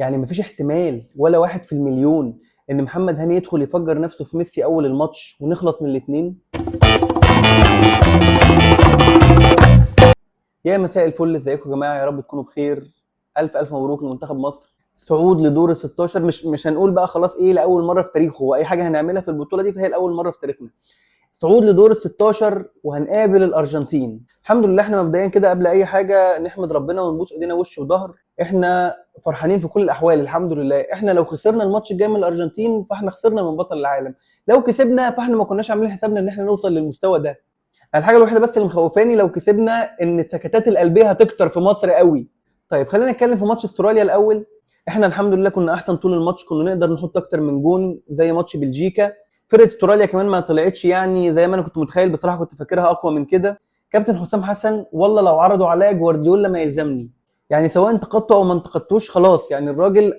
يعني مفيش احتمال ولا واحد في المليون ان محمد هاني يدخل يفجر نفسه في ميسي اول الماتش ونخلص من الاثنين؟ يا مساء الفل، ازيكم يا جماعة؟ يا رب تكونوا بخير. الف الف مبروك لمنتخب مصر، صعود لدور ال 16. مش هنقول بقى خلاص ايه لاول مرة في تاريخه، واي حاجة هنعملها في البطولة دي فهي لاول مرة في تاريخنا. صعود لدور ال 16 وهنقابل الارجنتين. الحمد لله. احنا مبدئيا كده قبل اي حاجة نحمد ربنا ونبوس ايدينا وش وظهر. احنا فرحانين في كل الاحوال الحمد لله. احنا لو خسرنا الماتش الجاي من الارجنتين فاحنا خسرنا من بطل العالم، لو كسبنا فاحنا ما كناش عاملين حسابنا ان احنا نوصل للمستوى ده. الحاجة الوحيدة بس اللي مخوفاني لو كسبنا ان السكتات القلبية هتكتر في مصر قوي. طيب خلينا نتكلم في ماتش استراليا الاول. احنا الحمد لله كنا احسن طول الماتش، كنا نقدر نحط اكتر من جون زي ماتش بلجيكا. فرقه استراليا كمان ما طلعتش يعني زي ما انا كنت متخيل، بصراحة كنت فاكرها اقوى من كده. كابتن حسام حسن والله لو عرضوا عليا جوارديولا ما يلزمني، يعني سواء انتقدته او ما انتقدتوش خلاص، يعني الراجل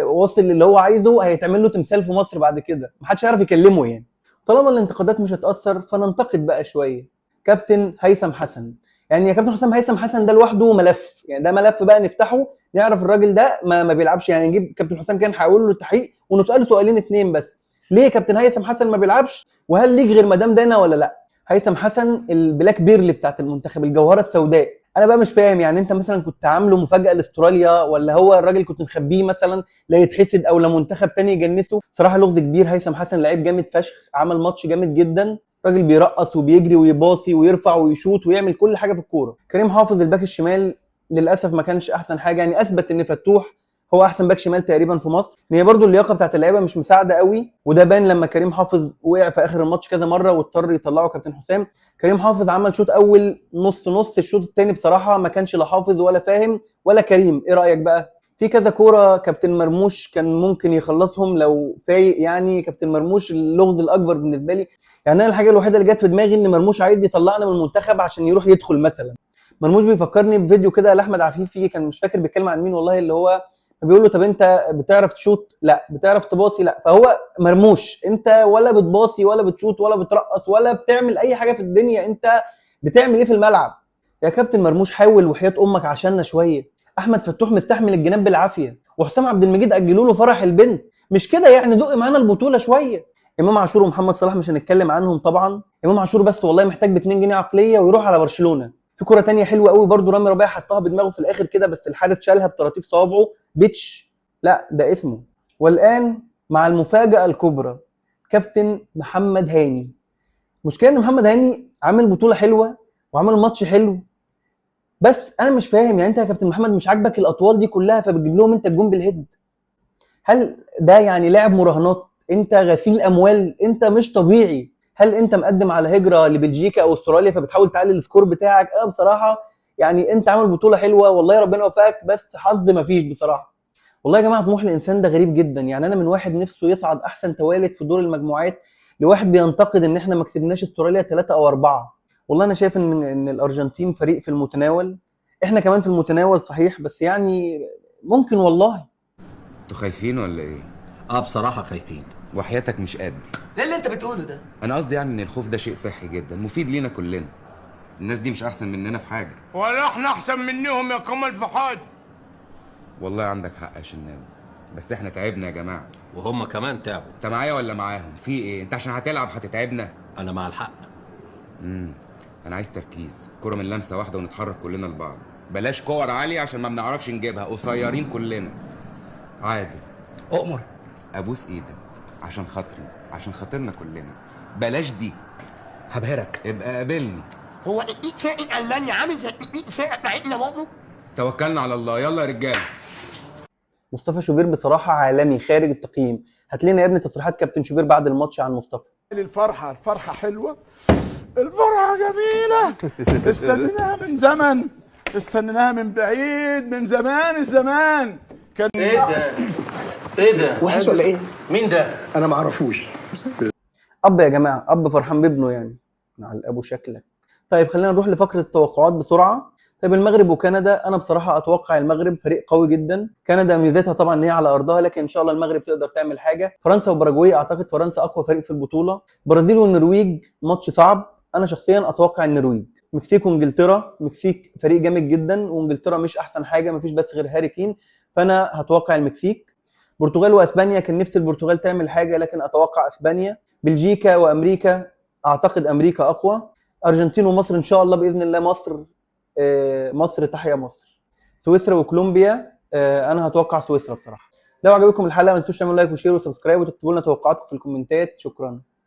واصل للي هو عايزه، هيتعمل له تمثال في مصر بعد كده، محدش هيعرف يكلمه. يعني طالما الانتقادات مش هتاثر فننتقد بقى شوية. كابتن هيثم حسن، يعني يا كابتن حسام، هيثم حسن ده لوحده ملف، يعني ده ملف بقى نفتحه نعرف الراجل ده ما بيلعبش. يعني نجيب كابتن حسام كان هيقول له التحقيق ونساله سؤالين اتنين بس: ليه كابتن هيثم حسن ما بيلعبش؟ وهل ليك غير مدام دانا ولا لا؟ هيثم حسن ال black pearl بتاعت المنتخب، الجوهرة السوداء. انا بقى مش فاهم، يعني انت مثلا كنت عامله مفاجاة لاستراليا، ولا هو الراجل كنت مخبيه مثلا لا يتحسد او لمنتخب تاني يجنسه؟ صراحة لغز كبير. هيثم حسن لعيب جامد فشخ، عمل ماتش جامد جدا، راجل بيرقص وبيجري ويباصي ويرفع ويشوط ويعمل كل حاجة في الكورة. كريم حافظ الباك الشمال للاسف ما كانش احسن حاجة، يعني اثبت ان فتوح هو احسن باك شمال تقريبا في مصر. ان هي برده اللياقة بتاعت اللعيبة مش مساعدة قوي، وده بان لما كريم حافظ وقع في اخر الماتش كذا مرة واضطر يطلعه كابتن حسام. كريم حافظ عمل شوط اول نص نص، الشوط الثاني بصراحة ما كانش لا حافظ ولا فاهم ولا كريم. ايه رايك بقى؟ في كذا كورة كابتن مرموش كان ممكن يخلصهم لو فايق. يعني كابتن مرموش اللغز الاكبر بالنسبة لي. يعني انا الحاجة الوحيدة اللي جت في دماغي ان مرموش عايز يطلعنا من المنتخب عشان يروح يدخل مثلا. مرموش بيفكرني بفيديو كده لاحمد عفيفي، كان مش فاكر بيتكلم عن مين والله، اللي هو بيقول له طب انت بتعرف تشوط؟ لا. بتعرف تباصي؟ لا. فهو مرموش انت ولا بتباصي ولا بتشوط ولا بترقص ولا بتعمل اي حاجة في الدنيا، انت بتعمل ايه في الملعب يا كابتن مرموش؟ حاول وحياه امك عشاننا شوية. احمد فتوح مستحمل الجناب بالعافية، وحسام عبد المجيد اجلوا له فرح البنت، مش كده يعني؟ زق معانا البطولة شوية. امام عاشور ومحمد صلاح مش هنتكلم عنهم طبعا. امام عاشور بس والله محتاج ب 2 جنيه عقلية ويروح على برشلونة. في كره تانية حلوة قوي برده رامي ربيعة حطها بدماغه في الاخر كده، بس الحارس شالها بطراطيف صوابعه. بيتش، لا ده اسمه. والان مع المفاجاة الكبرى، كابتن محمد هاني. المشكلة ان محمد هاني عامل بطوله حلوة وعامل ماتش حلو، بس انا مش فاهم، يعني انت يا كابتن محمد مش عاجبك الاطوال دي كلها فبتجيب لهم انت الجون بال head؟ هل ده يعني لاعب مراهنات؟ انت غسيل اموال؟ انت مش طبيعي. هل انت مقدم على هجره لبلجيكا او استراليا فبتحاول تعلي ال score بتاعك؟ انا بصراحة يعني انت عامل بطوله حلوة والله ربنا يوفقك، بس حظ مفيش بصراحة. والله يا جماعة طموح الانسان ده غريب جدا. يعني انا من واحد نفسه يصعد احسن توالت في دور المجموعات لواحد بينتقد ان احنا ما كسبناش استراليا 3 او 4. والله انا شايف ان الارجنتين فريق في المتناول، احنا كمان في المتناول صحيح، بس يعني ممكن والله. انتوا خايفين ولا ايه؟ اه بصراحة خايفين. وحياتك مش قدي. ايه اللي انت بتقوله ده؟ انا قصدي يعني ان الخوف ده شيء صحي جدا، مفيد لينا كلنا. الناس دي مش احسن مننا في حاجة. ولا احنا احسن منهم يا كمال في حاجة. والله عندك حق يا شناوي، بس احنا تعبنا يا جماعة. وهم كمان تعبوا. انت معايا ولا معاهم؟ في ايه؟ انت عشان هتلعب هتتعبنا؟ انا مع الحق. انا عايز تركيز، كرة من لمسه واحدة ونتحرك كلنا لبعض. بلاش كور عالية عشان ما بنعرفش نجيبها، قصيرين كلنا. عادل اؤمر. ابوس ايدك عشان خاطري، عشان خاطرنا كلنا. بلاش دي. هبهرك. ابقى قابلني. هو اتنين سائق المانيا عامل زي اتنين سائق بتاعتنا برضه؟ توكلنا على الله، يلا يا رجاله. مصطفى شوبير بصراحة عالمي خارج التقييم. هات لنا يا ابني تصريحات كابتن شوبير بعد الماتش عن مصطفى. الفرحة، الفرحة حلوة، الفرحة جميلة. استنيناها من زمن، استنيناها من بعيد، من زمان الزمان. كان ايه ده؟ ايه ده؟ وحش ولا ايه؟ مين ده؟ انا ما اعرفوش. اب يا جماعة، اب فرحان بابنه يعني، على ابو شكلك. طيب خلينا نروح لفقره التوقعات بسرعة. طيب المغرب وكندا، انا بصراحة اتوقع المغرب فريق قوي جدا. كندا ميزتها طبعا ان هي على ارضها، لكن ان شاء الله المغرب تقدر تعمل حاجة. فرنسا وباراجواي، اعتقد فرنسا اقوى فريق في البطولة. برازيل والنرويج ماتش صعب، انا شخصيا اتوقع النرويج. مكسيك وانجلترا، مكسيك فريق جامد جدا وانجلترا مش احسن حاجة، مفيش بس غير هاري كين، فانا هتوقع المكسيك. البرتغال واسبانيا، كان نفسي البرتغال تعمل حاجة لكن اتوقع اسبانيا. بلجيكا وامريكا، اعتقد امريكا اقوى. ارجنتين ومصر، ان شاء الله باذن الله مصر، مصر تحيا مصر. سويسرا وكولومبيا، انا هتوقع سويسرا بصراحة. لو عجبكم الحلقة ما تنسوش تعملوا like و share و subscribe وتكتبوا لنا توقعاتكم في الكومنتات. شكرا.